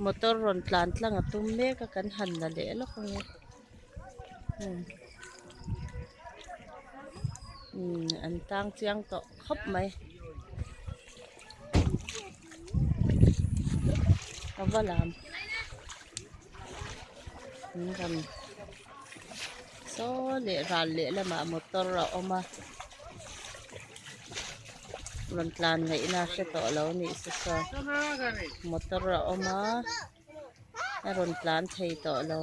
Motor rawn tlan tlang a tum mek a kan han la leh lawk ang e umm an tang chiang tawh khawp mai a va lam an rawn saw leh ral leh lamah motor a awm a rawn tlan ngaihna a hre tawh lo a nih se chuan motor a awm a a rawn tlan thei tawh lo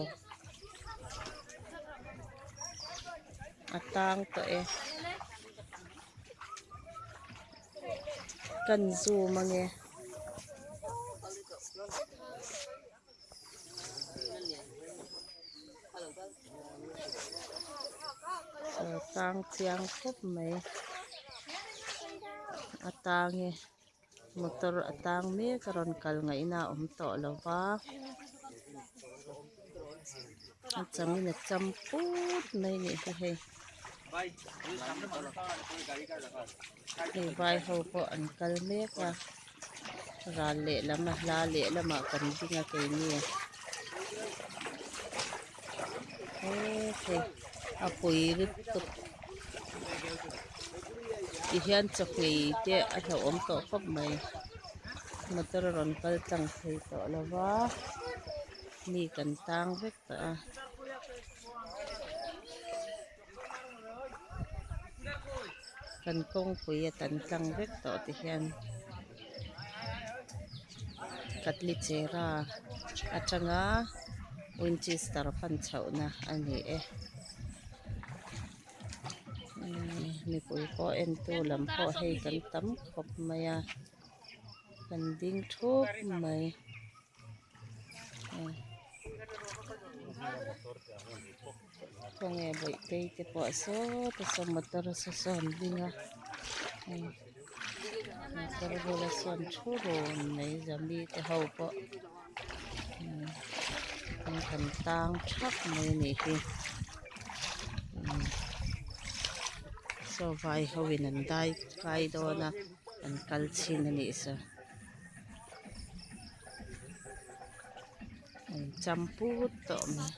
a tang tawh e kan zoom ange. Chaw tang chiang khawp mai a tang e motor a tang mek a rawn kal ngaihna a awm tawh lo va a changin a cham put mai a nih hi hei hei vai ho pawh an kal mek a. Ral lehlam a hla lehlamah kan ding a keini hei a pui lutuk tihian chawhmeh te a hlauhawm tawh khawp mai motor a rawn kal tlang thei tawh lo va mi kan tang vek tawh a. Kan kawngpui a tan tlang vek tawh ti hian Katlichera atanga Winchester pan chhohna a ni e mipui pawh entu lam pawh hei kan tam khawp mai a kan ding thup mai. Khawnge bawihte te pawh sawta saw motor saw sawn an ding a hei motor bula sawn thu run mai zami te ho pawh an han tang thap mai a nih hi saw vai ho in an dai kai dawn a an kal chhin a nih saw. An cham put tawh mai.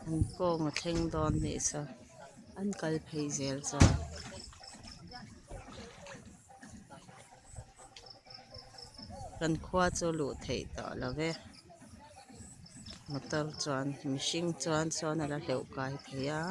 An kawng a thleng dawn nih saw an kal phei zel chuan. Kan khua chu luh theih tawh lo ve. Motor chuan mihring chuan sawn a la hleuh kai thei a.